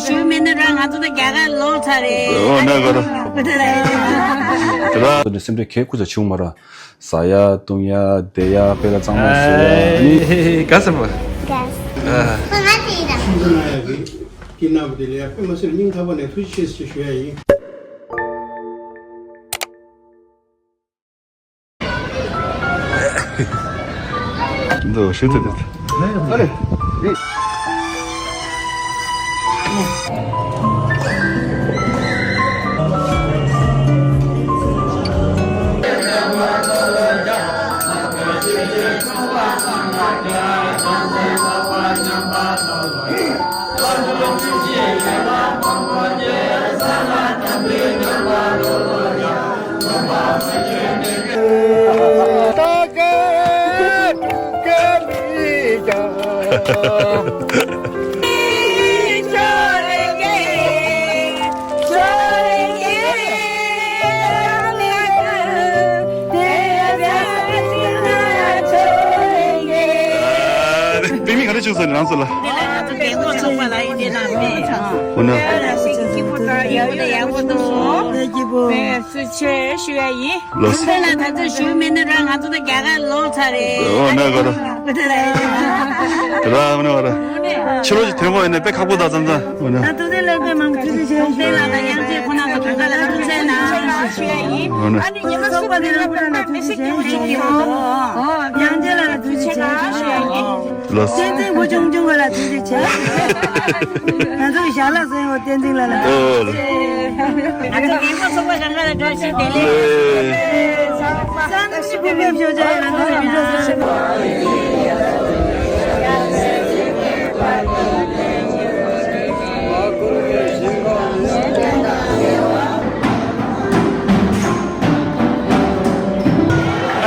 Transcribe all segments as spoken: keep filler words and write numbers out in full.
ཞུ་མེད་ན་ར་ང་ཚོ་ད་རྒྱ་གར་ལོག་ཚར་རེད། འོ་ན་ག་ར། དེ་ར་སེམས་ཁྲལ་གས་ཁུ་ཚ་ཆུང་མ་ར། ཟ་ཡ་བཏུང་ཡ་བསྡད་ཡ་དཔེ་ལ་གཙང་མ་བཟོ་ཡ་ནི། ག་ཟེར་བ། ག་ཟེར། ང་དེ་ཡིན་ད། སྐྱིད་ན་བ་དེ་ལས་དཔེ་མ་སྲིད་སྙིང་ཐག་པ་ནས་ཐུགས་རྗེ་ཆེ་ཞེས་ཞུ་ཡ་ཡིན། འདི་ཤི་ཐུབ་ཐུབ། པིག་ནིག་ག་རེ་བྱུང་སོང་རང་ཚོ་ལ། འོ་ན། སྐྱིད་པོ་དང་ཡག་པོ་ཡག་པོ་འདུག་སྐྱིད་པོ། སུ་ཆེ་ཞུ་ཡ་ཡིན། ལོས། དེ་ལ་ད་ཚོད་ཞུ་མེད་ན་ར་ང་ཚོ་ད་རྒྱ་གར་ལོག་ཚར་རེད། འོ་ན་ག་ར། དེ་ར་འོ་ན་ག་ར། ཕྱི་ལོགས་ཀྱི་ཐོན་ཁུངས་ཡིན་ན་དཔེ་ཁག་པོ་ད་ཙམ་ཙམ་འོ་ན། ད་དུ་དེ་ལ་དཔེ་མང་ཐུགས་རྗེ་ཆེ། དེ་ལ་ད་ཡང་ཅིག་ཁོ་ན་ད་ག་ལ་ཐུགས་རྗེ་ཆེ་ན་ཞུ་ཡ་ཡིན། འོ་ན། ཨ་ནི་ཉི་མ་སོགས་པ་དེ་རང་ཁོ་རང་ལ་ཐུགས་རྗེ་ཆེ། ཡང་ཅིག་ལ་ཐུགས་རྗེ་ཆེ་ཞུ་ཡ་ཡིན། ལགས། བསྟན་འཛིན་བུ་ཆུང་ཆུང་བ་ལ་ཐུགས་རྗེ་ཆེ། ང་ཚོ་གི་ཞལ་ལག་ཟེར་བ་བསྟན་འཛིན་ལ་ལ། ཨོ་ལགས། ང་ཚོ་རྒན་གོག་ཚོགས་པ་གང་ག་ལ་བཀྲ་ཤིས་བདེ་ལེགས། ལགས། བསམ་ཤིང་བུ་ཕེབས་ཤོག་ཅེས་ང་ཚོ་གི་བཀྲ་ཤིས།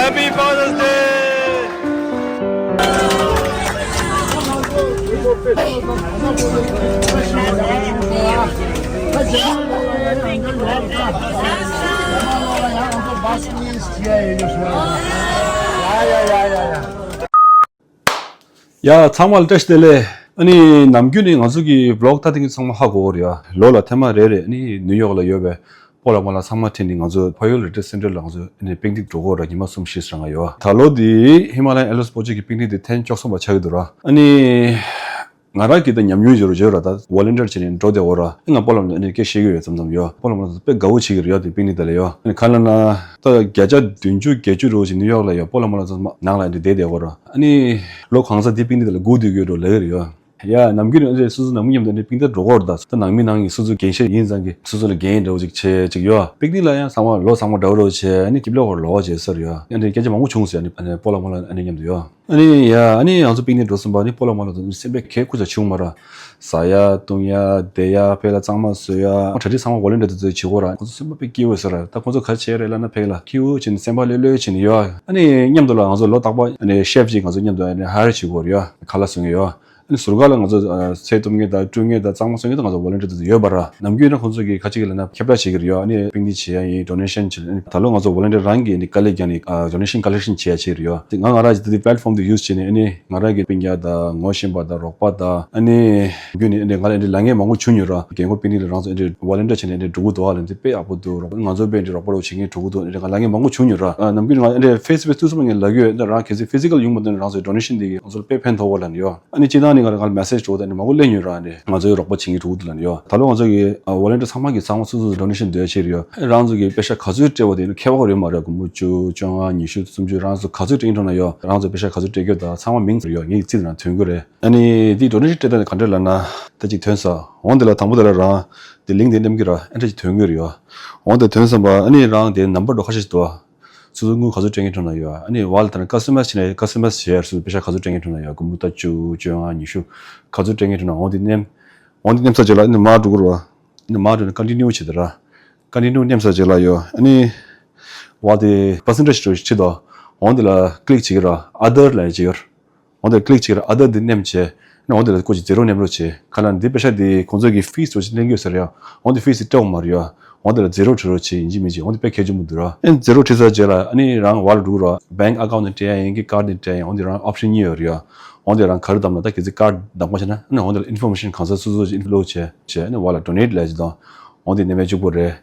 Happy Father's Day! ཡ་ཡ་ཡ་ཡ་ཡ། ཡ་ཚང་མ་ལ་བཀྲ་ཤིས་བདེ་ལེགས། ཨ་ནི་ནམ་རྒྱུན་ནས་ང་ཚོ་གི་བི་ལོག་ད་ཐེངས་ཚང་མ་ཧ་གོ་གི་རེད་ཡ། ལོ་ལ་ཐེངས་མ་རེ་རེ་ཨ་ནི་ནིའུ་ཡོག་ལ་ཡོད་པའི་སྤོ་ལགས་རྨོ་ལགས་ཚང་མ་ཁྲིད་ནས་ང་ཚོ་ཕ་ཡུལ་རི་ཊིར་སེན་ཊར་ལ་ང་ཚོ་ཨ་ནི་པིག་ནིག་འགྲོ་གི་ཡོད་ར། ཉི་མ་གསུམ་བཞི་ཙམ་ཡོད། ད་ལོ་འདི་ཧི་མ་ལ་ཡན་ཨེ་ལི་སི་པོ་ཅི་གི་པིག་ནིག་དེ་ཐེངས་བཅུ་གསུམ་པ་ཆགས་ཀྱི་འདུག་ར། ཨ་ནི། ང་རང་གིས་ད་ཉམས་མྱོང་ཡོད་རུ་བརྗོད་ར། ད་ཝོ་ལན་ཊིར་བྱས་ནས་འགྲོ་བསྡད་ཡོད་ར། ཨེ་ང་སྤོ་ལགས་རྨོ་ལ་ཨ་ནི་སྐད་བཤད་ཀྱི་ཡོད་མཚམས་མཚམས་ཡོད། སྤོ་ལགས་རྨོ་ལགས་དཔེ་དགའ་བོ་བྱེད་ཀྱི་རེད་ཡ། དེ་པིག་ནིག་དེ་ལ་ཡོད། ཨ་ནི་ག་ལ་ན་ད་བརྒྱ་ཆ་བདུན་ཅུ་བརྒྱད་ཅུ་རུ་ཅིག་ནིའུ་ཡོག་ལ་ཡོད། སྤོ་ལགས་རྨོ་ལགས་ཚང་མ་ནང་ལ་ཨ་ནི་བསྡད་བསྡད་ཡོད་ར། ཨ་ནི་ལོ་གང་ས་དེ་པིག་ནིག་དེ་ལ་སྒུག་སྡོད་ཀྱི་ཡོད་རུ་ལབ་ཀྱི་རེད་ཡ། ཡ་ནམ་རྒྱུན་ཨ་ནི་སོ་སོ་ནམ་མཁའི་མཉམ་དུ་ཨ་ནི་པིག་ནིག་འགྲོ་གི་ཡོད་ར། ད་ད་ནང་མི་ནང་གི་སོ་སོ་འགན་བཞེས་ཡིན་ཙང་གི་སོ་སོ་ལ་འགན་འདྲ་བོ་ཅིག་བྱེད་ཅིག་ཡོད། པིག་ནིག་ལ་ཡང་ཚང་མ་ལོ་ཚང་མ་འདྲ་བོ་འདྲ་བོ་བྱས་ཨ་ནི་སྐྱིད་པོ་ལོག་ར་ལོག་བྱས་ས་རེད་ཡ། ཨ་ནི་སྐད་ཆ་མང་པོ་བྱུང་ཟེར་ཨ་ནི་ཨ་ནི་སྤོ་ལགས་རྨོ་ལགས་ཨ་ནི་མཉམ་དུ་ཡོད། ཨ་ནི་ཡ་ཨ་ནི་ང་ཚོ་པིག་ནིག་འགྲོ་ཟིན་པ་ཨ་ནི་སྤོ་ལགས་རྨོ་ལགས་ཚོ་སེམས་པའི་གས་ཁུ་ཚ་ཆུང་མ་ར། ཟ་ཡ་བཏུང་ཡ་བསྡད་ཡ་དཔེ་ལ་གཙང་མ་བཟོ་ཡ་གྲ་སྒྲིག་ཚང་མ་ཝོ་ལན་ཊིར་དེ་ཚོས་བྱེད་ཀྱི་ཡོད་ར། ཁོ་ཚོ་སེམས་པ་དཔེ་སྐྱིད་པོ་ཡོད་ས་ར། ད་ཁོ་ཚོ་ག་རེ་བྱེད་ཡ་རེད་ལབ་ན་ཕ་གི་ལ་སྐྱིད་པོ་བྱས་ནས་སེམས་པ་ལྷོད་ལྷོད་བྱས་ནས་ཡོད། ཨ་ནི་མཉམ་དུ་ལ་ང་ཚོ་ལོ་རྟག་པར་ཨ་ནི་ཤེཕ་ཅིག་ང་ཚོ་མཉམ་དུ་ཨ་ནི་ཧ་ཡར་བྱེད་ཀྱི་ཡོད་ར་ཡ། ཁ་ལག་བཟོ་མཁན་ཡོད། ཨ་ནི་ཟུར་ཁ་ལ་ང་ཚོ་ཚལ་གཏུབ་མཁན་དང་བཀྲུ་མཁན་དང་གཙང་མ་བཟོ་མཁན་དེ་ང་ཚོ་ཝོ་ལན་ཊིར་དེ་ཚོ་ཡོད་པ་ར། ནམ་རྒྱུན་ཡིན་ན་ཁོང་ཚོ་གིས་ཁ་ཅིག་གིས་ལབ་ན་ཁྱབ་བསྒྲགས་བྱེད་ཀྱི་རེད་ཡ། ཨ་ནི་པིག་ནིག་བྱེད་ཡ་ཡིན། ཌོ་ནེ་ཤན་བྱེད། ཨ་ནི་ད་ལོ་ང་ཚོ་ཝོ་ལན་ཊིར་རང་གིས་ཨ་ནི་དཀའ་ལས་རྒྱག་ནས་ཨ་ཌོ་ནེ་ཤན་ཀོ་ལེག་ཤན་བྱེད་ཡ་བྱེད་ཀྱི་རེད་ཡ། དེ་ང་ང་རང་གིས་དེ་དུས་པེ་ལེཊ་ཕོམ་དེ་ཡུ་སི་བྱས་ནས་ཨ་ནི་ང་རང་གི་སྤུན་ཀྱག་དང་ངོ་ཤེས་པ་དང་རོགས་པ་དང་ཨ་ནི་རྒྱུན་ནས་ཨ་ནི་ང་ལ་ཨ་ནི་ལབ་མཁན་མང་པོ་བྱུང་མྱོང་ར། རྒན་གོག་པིག་ནིག་ལ་རང་ཚོ་ཨ་ནི་ཝོ་ལན་ཊིར་བྱས་ནས་ཨ་ནི་འགྲོ་གི་འདུག་ཨ་ལབ་དེ་དཔེ་ཡག་པོ་འདུག་ར། ང་ཚོ་དཔེ་ཨ་ནི་རོགས་པ་རོགས་བྱེད་མཁན་འགྲོ་གི་འདུག་ཨ་ནི་ང་ལབ་མཁན་མང་པོ་བྱུང་མྱོང་ར། ཨ་ནམ་རྒྱུན་ང་ཨ་ནི་ཕེ་སི་བུག་ཐུག་སོང་ངས་ལབ་ཀྱི་ཡོད། ཨ་ནི་རང་གལ་སྲིད་ཕི་སི་ཀལ་ཡོང་མ་ཐུབ་ན་རང་ཚོའི་ཌོ་ནེ་ཤན་དེ་གིས་ང་ཚོ་ལ་དཔེ་ཕན་ཐོགས་པ་ལབ་ནས་ཡོད། ཨ་ནི་སྤྱིར་བཏང་ནས་ང་ལ་མེ་སེཇ་འགྲོ་དང་ནི་མང་པོ་སླེབས་མྱོང་ར། ཨ་ནི་ང་ཚོའི་རོགས་པ་བྱེད་མཁན་འགྲོ་གི་འདུག་ལབ་ནས་ཡོད། ད་ལོ་ང་ཚོ་གི་ཝོ་ལན་ཊིར་ཚང་མ་གི་ཚང་མ་སོ་སོ་སོ་ཌོ་ནེ་ཤན་འདོད་བྱེད་རེད་ཡོད། ཨ་ནི་རང་ཚོ་གི་པེ་ཤ་ག་ཚོད་སྤྲད་པ་དེ་ནི་ཁྱད་པར་ཡོད་མ་རེད། སྒོར་མོ་བཅུ་བཅོ་ལྔ་ཉི་ཤུ་སུམ་ཅུ་རང་ཚོ་ག་ཚོད་སྤྲད་མཁན་འགྲོ་ན་ཡོད། རང་ཚོ་པེ་ཤ་ག་ཚོད་སྤྲད་རྒྱུ་དང་ཚང་མ་མིང་ཚོ་ཡོད། ངའི་རྩིས་ནང་ཐོན་གྱི་རེད། ཨ་ནི་དེ་ཌོ་ནེ་ཤན་སྤྲད་སྟངས་དེ་ག་འདྲ་ལབ་ན་ད་ཅིག་ཐོན་ས་འོང་དེ་ལ་དང་པོ་དེ་ལ་རང་དེ་ལིང་དེ་ནེམ་གི་ར་ཨེ་འདྲ་ཅིག་ཐོན་གྱི་རེད་ཡོད། འོང་དེ་ཐོན་ཙམ་པ་ཨ་ནི་རང་དེ་ནམ་བར་འགྲོ་ཁ་ཤས་ཤིག་འདུག་ཨ། སོ་སོ་དངུལ་ག་ཚོད་སྤྲད་མཁན་འགྲོ་ན་ཡོད། ཨ་ནི་ཝལ་ལེཊ་དང་ཀ་སི་ཊ་མའེ་ཛི་བྱས་ནས་ཀ་སི་ཊ་མའེ་ཛི་བྱས་སོ་སོ་པེ་ཤ་ག་ཚོད་སྤྲད་མཁན་འགྲོ་ན་ཡོད། སྒོར་མོ་ད་བཅུ་བཅོ་ལྔ་ཉི་ཤུ་ག་ཚོད་སྤྲད་མཁན་འགྲོ་ན་འོང་དེ་ནེམ། འོང་དེ་ནེམ་ཚར་རྗེས་ལ་ཨ་ནི་མར་འགྲོ་གི་རེད་བ། ཨ་ནི་མར་འགྲོ་ནས་ཀོན་ཊི་ནིའུ་བྱེད་དེ་ར། ཀོན་ཊི་ནིའུ་ནེམ་ཚར་རྗེས་ལ་ཡོད། ཨ་ནི་ཝལ་ལེཊ་དེ་པར་སེན་ཊེཇ་ཅིག་ཁྲིད་དོ། འོང་དེ་ལ་ཀི་ལིག་བྱེད་ཀྱི་ར། ཨ་དར་ལབ་ཡ་ཅིག་ཡོད། འོང་དེ་ལ་ཀི་ལིག་བྱེད་ཀྱི་ར། ཨ་དར་དེ་ནེམ་བྱས། ཨ་ནི་འོང་དེ་ལ་ཀོ་ཅིག་ཛི་རོ་ནེམ་རོགས་བྱས། ག་ལ་འདི་པེ་ཤ་དེ་ཁོང་ཚོ་གི་ཕིས་འདྲ་བོ་ཅིག་ལེན་གྱི་ཡོད་ས་རེད་ཡ། འོང་དེ་ཕིས་དེ་སྤྲད་ཡོད་མ་རེད་ཡ། འོང་དེ་ལ་ཛི་རོ་བྲིས་རོགས་བྱས་ཡིན་གཅིག་མིན་གཅིག་འོང་དེ་དཔེ་གལ་ཆེན་པོ་འདུག་ར། ཨ་ནི་ཛི་རོ་བྲིས་ཚར་རྗེས་ལ་ཨ་ནི་རང་ཝལ་ལེཊ་འགྲོ་གི་ར། བེང་ཨ་ཀའུན་ཊི་ནས་སྤྲད་ཡ་ཡིན་གྱི་ཀར་ཌི་ནས་སྤྲད་ཡ་ཡིན། འོང་དེ་རང་ཨོབ་ཤན་གཉིས་ཡོད་རེད་ཡ། འོང་དེ་རང་ག་རེ་བདམས་ན་ད་གལ་སྲིད་ཀར་བདམས་པ་བྱས་ན་ཨ་ནི་འོང་དེ་ལ་ཨིན་ཕོར་མེ་ཤན་གང་ས་སོ་སོ་ཅིག་བླུགས་བྱས་བྱས་ཨ་ནི་བ་ལ་ཌོ་ནེཊ་ལས་ཅིག་དང་འོང་དེ་གནས་མལ་གཅིག་པོ་རེད།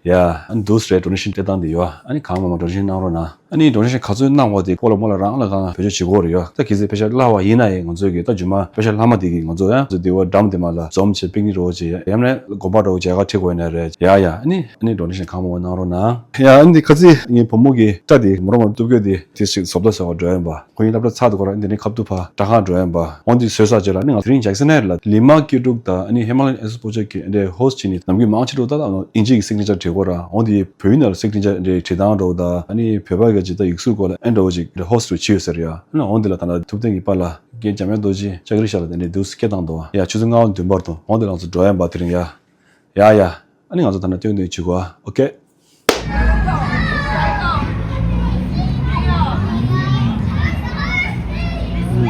ཡ། ཨ་ནི་འདུག་སེ་རེད། ཌོ་ནེ་ཤན་སྤྲད་སྟངས་དེ་ཡོད། ཨ་ནི་གང་མང་མང་ཌོ་ནེ་ཤན་གནང་རོགས་གནང་། ཨ་ནི་ཌོ་ནེ་ཤན་ག་ཚོད་གནང་བ་དེ་སྤོ་ལོ་སྤོ་ལོ་རང་ལ་གང་ལ་བེད་སྤྱོད་བྱེད་དགོས་རེད་ཡོད། ད་གལ་སྲིད་པེ་ཤ་སླ་བ་ཡིན་ན་ཡང་ང་ཚོས་ཀྱི་ད་རྒྱུ་མ་པེ་ཤ་སླ་མ་དེ་གི་ང་ཚོ་ཡང་ཚོ་དེ་བ་འགྲམ་དེ་མ་ལ་འཛོམས་བྱས་པིག་ནིག་རོགས་བྱས་ཡང་ན་དགོན་པ་རོགས་བྱས་ག་ཁྲིད་དགོས་ན་རེད། ཡ་ཡ། ཨ་ནི་ཨ་ནི་ཌོ་ནེ་ཤན་གང་མང་མང་གནང་རོགས་གནང་། ཡ། ཨ་ནི་ཁ་ཚིག་ངའི་བུ་མོ་གི་སྐྲ་དེ་མོ་རང་མ་གཏུབ་གི་དེ་དེ་ཞིག་བཟོ་ལྟ་བཟོ་བ་འགྲོ་ཡིན་པ། ཁོ་ཡིན་སློབ་གྲྭ་ཚར་དུས་ཁོ་རང་འདི་ནས་ཁ་ཐུག་ཕ་སྐྲ་ཁང་འགྲོ་ཡིན་པ། འོང་དེ་བཟོས་ས་བྱས་ལ་ནི་ང་དེ་རིང་ཇེག་སན་ཧེཌ་ལ་ལི་མ་སྐྱིད་སྡུག་དང་ཨ་ནི་ཧི་མ་ལ་ཡན་ཨེ་སི་པོ་ཆེ་གི་འདྲའི་ཧོ་སི་ཊི་བྱས་ནས་ནམ་རྒྱུན་མང་ཆེ་འགྲོ་ད་ལ་ཨིན་ཇི་གི་སིག་ནེ་ཅར་བྲིས་དགོས་ར། འོང་དེ་བོད་ཡིག་ནང་ལ་སིག་ནེ་ཅར་འདྲའི་བྲིས་སྟངས་འགྲོ་ད་ཨ་ནི་བོད་པ་གི་ཅིག་ད་ཡིག་གཟུགས་སྐོར་ལ་ཨེ་འདྲ་བོ་ཅིག་ཧོ་སི་ཊི་བྱས་ཡོད་ཟེར་ཡ། ཨ་ནི་འོང་དེ་ལ་ད་ལྟ་ཐུབ་བསྟན་གི་པཱ་ལགས་རྒན་འཇམ་དབྱངས་རྡོ་རྗེ་ལྕགས་རི་ཤག་ལ་དེ་འདྲའི་འདུག་སེ་སྐད་བཏང་འདུག་བ། ཡ། ཆུ་ཚོད་ལྔ་པ་བདུན་པར་དུ་འོང་དེ་ལ་ང་ཚོ་འགྲོ་ཡིན་པ་དེ་རིང་ཡ། ཡ་ཡ། ཨ་ནི་ང་ཚོ་ད་ནང་སྟོན་སྟོན་བྱེད་དགོས་ཨ། ཨོ་ཁེ།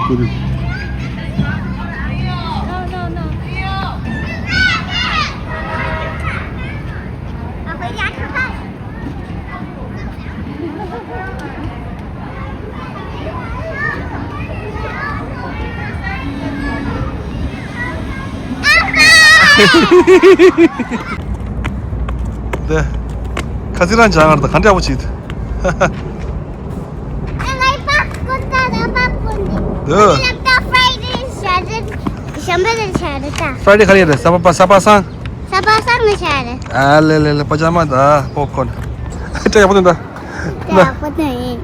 འདི། ཁ་ཚིག་རང་སྦྱང་ངར་ད་ག་འདྲ་བོ་བྱེད། འདི། Friday ག་རེ་རེད། ས་པ་པ་ས་པ་སང་། ས་པ་སང་ནི་ཆ་རེད། ཨ་ལེ་ལེ་ལེ་པ་ཇ་མ་ད་པོབ་ཁོརན། ཏྲ་ཡག་པོ་འདུག་ད། ཡག་པོ་འདུག་ཡིན།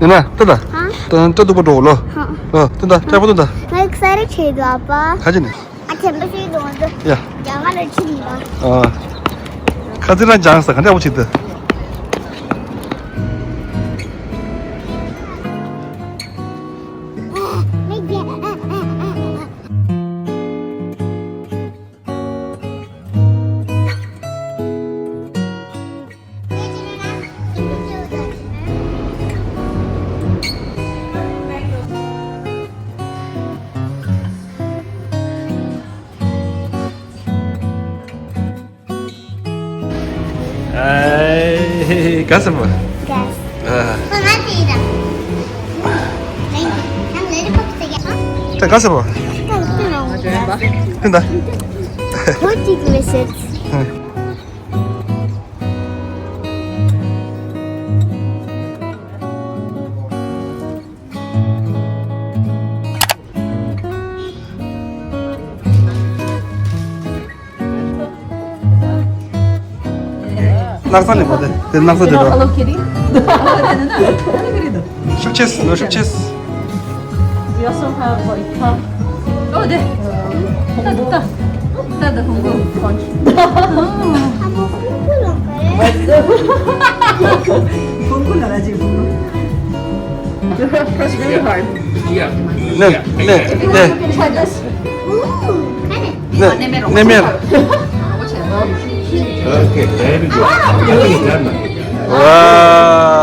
ཡིན་ན་ཏོ་ད། ཧ། ཏོ་ཏོ་འདུག་པ་འགྲོ་ལོ། ཧ། ཨ་ཏོ་ད་ཏྲ་ཡག་པོ་འདུག་ད། ང་ཡིག་ས་རེ་ཆེ་འདུག་ཨ་པ། ཁ་ཅི་ནི། ཨ་ཆེན་པོ་ཞིག་འདུག་འདུག་ཡ། རྒྱ་གར་ལ་ཆེ་འདུག་ཨ། ཁ་ཚིག་རང་སྦྱངས་ས་ག་འདྲ་བོ་ཆེ་འདུག་ཨེ། ག་ཟེར་བ། ག་ཨ། ཁོ་ང་དེ་ཡིན་ད། ད་ག་ཟེར་བ། ཁོ་ཅིག་མི་ཤེས། སྣག་ཚ་ནི་གོ་དེ། དེ་སྣག་ཚ་དེ་རོ། Hello Kitty. ཤུགས་ཆེས་ནོ་ཤུགས་ཆེས། We also have like, uh, oh, there. ད་ད་ད་ད་ཧོང་ཀོང་། ཧོང་ཀོང་ལ་ར་ཇི་ཧོང་ཀོང་། Press really hard. ནེ་ནེ་ནེ། Try this. ནེ་ནེ་མེར། Okay, very good. Wow.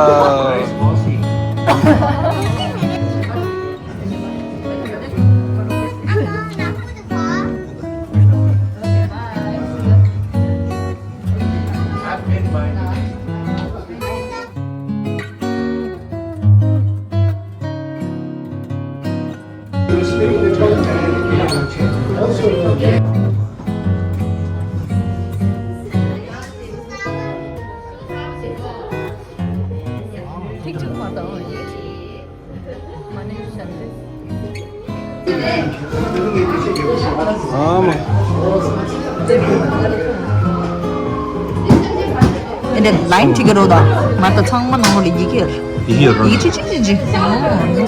ཨེ་འདྲ་ལའིན་ཁྲིད་ཀྱི་རོ་ད། མ་ད་ཚང་མ་ནང་ལ་ཡི་གེ། ཡི་གེ་རོ། ཡི་གེ་ཁྲིད་ཁྲིད་ཁྲིད་ཁྲིད། ཨོ་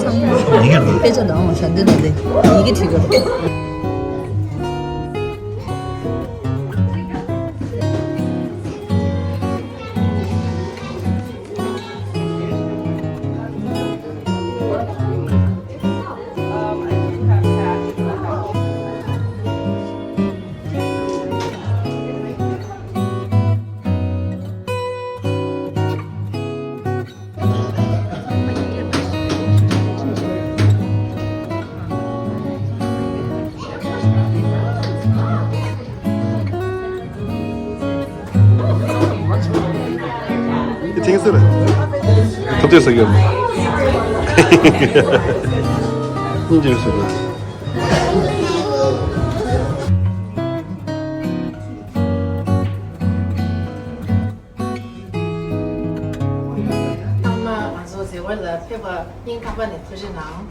ཚང་མ་ཡི་གེ་རོ། དཔེ་ཆ་དང་ཞལ་འདོན་དང་དེ་ཡི་གེ་ཁྲིད་ཀྱི་རོ། ཐེངས་སུ་རེད། ཐུབ་ཐུབ་ཟེར་གྱི་ཡོད། སྙིང་རྗེ་སོང་། ཚང་མ་ང་ཚོ་མཛད་སྒོ་ལ་ཕེབས་པ་སྙིང་ཐག་པ་ནས་ཐུགས་རྗེ་གནང་།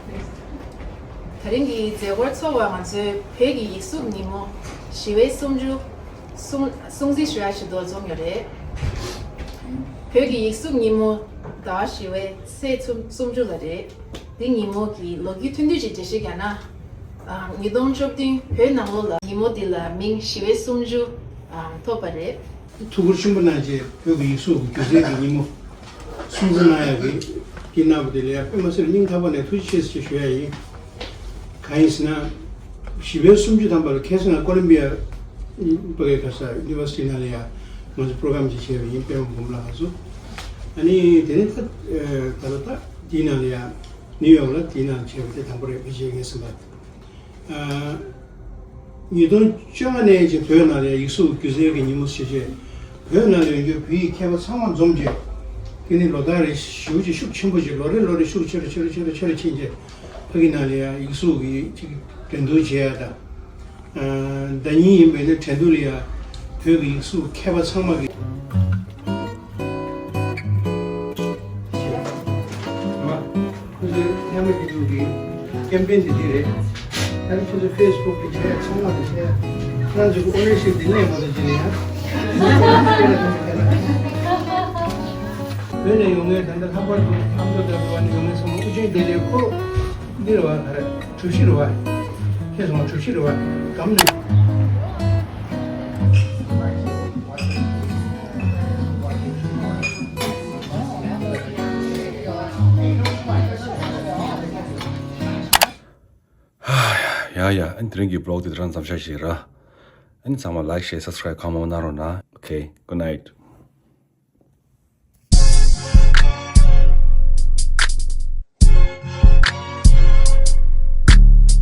དེ་རིང་གི་མཛད་སྒོ་ཚོགས་པ་ང་ཚོའི་བོད་ཀྱི་ཡིག་གཟུགས་ཉིན་མོ་ཞི་བའི་སུམ་ཅུ་སྲུང་སྲུང་བརྩི་ཞུ་ཡ་ཆེད་དུ་འཛོམས་ཡོད་རེད། བོད་ཀྱི་ཡིག་གཟུགས་ཉིན་མོ་ཟླ་བ་བཞི་པའི་ཚེས་སུམ་ཅུ་ལ་རེད། འདི་ཉིན་མོ་གི་ལོ་རྒྱུས་ཐུང་ཐུང་ཅིག་འགྲེལ་བཤད་རྒྱག་ན། ཉིས་སྟོང་བཅུ་བདུན་བོད་ནང་ལོགས་ལ་ཉིན་མོ་འདི་ལ་མིང་ཞི་བའི་སུམ་ཅུ་ཐོབ་པ་རེད། ཐུགས་ཁུར་ཆེན་པོ་གནང་བྱས་བོད་ཀྱི་ཡིག་གཟུགས་སྒྱུ་རྩལ་གྱི་ཉིན་མོ་སྲུང་བརྩི་གནང་ཡག་གི་བསྐྱིད་གནང་བ་དེ་ལ་ཡང་དཔེ་མ་སྲིད་སྙིང་ཐག་པ་ནས་ཐུགས་རྗེ་ཆེ་ཞེས་ཞུ་ཡ་ཡིན། གང་ཡིན་ཟེར་ན། བཞི་པའི་སུམ་ཅུ་ཐམ་པ་ལ་ཁ་སང་ཀོ་ལོམ་བི་ཡ་ཕ་གིའི་ཁ་ས་ཡུ་ནི་ཝར་སི་ཊི་ནང་ལ་ཡང་ང་ཚོ་པོ་རོ་གྷ་རམ་ཅིག་བྱས་པ་ཡིན། པད་མ་འབུམ་ལགས་ལ་སོ། ཨ་ནི་དེ་ནས་ད་ད་ལོ་ད་དེའི་ནང་ལ་ཡང་ནིའུ་ཡོག་ལ་དེའི་ནང་བྱས་པ་དེ་དང་པོ་རེད། ཕལ་ཆེར་ངས་ཟིན་པ། ཉིས་སྟོང་བཅོ་ལྔ་ནས་ཀྱི་བོད་ནང་ལ་ཡིག་གཟུགས་སྒྱུ་རྩལ་གྱི་ཉིན་མོ་ཞེས་བྱས། བོད་ནང་ལ་ཡོད་རྒྱུ་བོད་ཡིག་མཁས་པ་ཚང་མ་འཛོམས་བྱས། དེ་ནི་ལོ་ལྟར་རེ་ཞེ་པོ་ཅིག་ཤུགས་ཆེན་པོ་ཅིག་ལོ་རེ་ལོ་རེ་ཤུགས་ཆེ་རུ་ཆེ་རུ་ཆེ་རུ་ཆེ་རུ་ཕྱིན་བྱས། ཕ་གི་ནང་ལ་ཡང་ཡིག་གཟུགས་ཀྱི་ཅིག་འགྲན་བསྡུར་བྱེད་ཡ་དང་། ཟླ་ཉིན་ཡིན་པས་ན་འགྲན་བསྡུར་ལ་ཡང་བོད་ཀྱི་ཡིག་གཟུགས་མཁས་པ་ཚང་མ་གི། ཁོ་ཚོའི་ཐལ་མོ་སྐྱེ་དགུ་གི་ཀེམ་པེན་འདི་འདི་རེད། ད་ནི་ཁྱོད་ཚོ་ཕེ་སི་བུག་གི་བྱས་ཚང་མ་གི་བྱས། ཁྱེད་རང་ཚོ་གི་ཨོ་ནར་ཤིབ་འདི་ནས་མ་གཏོགས་ཅི་ལ་ཡང་། བོད་ནས་ཡོང་མཁན་ད་ལྟ་ལྷག་པར་དུ་ཨ་མདོ་དང་འགྲོ་བ་ནས་ཡོང་མཁན་ཚང་མ་དབུ་ཅན་བདེ་ལེགས་ཁོ་འདི་རེད་བ། ག་རེ་གྲུ་བཞི་རེད་བ། ཁྱེད་ཚང་མ་གྲུ་བཞི་རེད་བ། སྒམ་ནས། ཡ་ཡ། ཨ་ནི་དེ་རིང་གི་བི་ལོག་དེ་དེ་རང་མཚམས་བཞག་ཞིག་ར། ཨ་ནི་ཚང་མ་ལའིག་ཤེར་སབ་སི་ཀ་རའིབ་གང་མང་མང་གནང་རོགས་གནང་། ཨོ་ཁེ། གུཌ་ནའིཊ།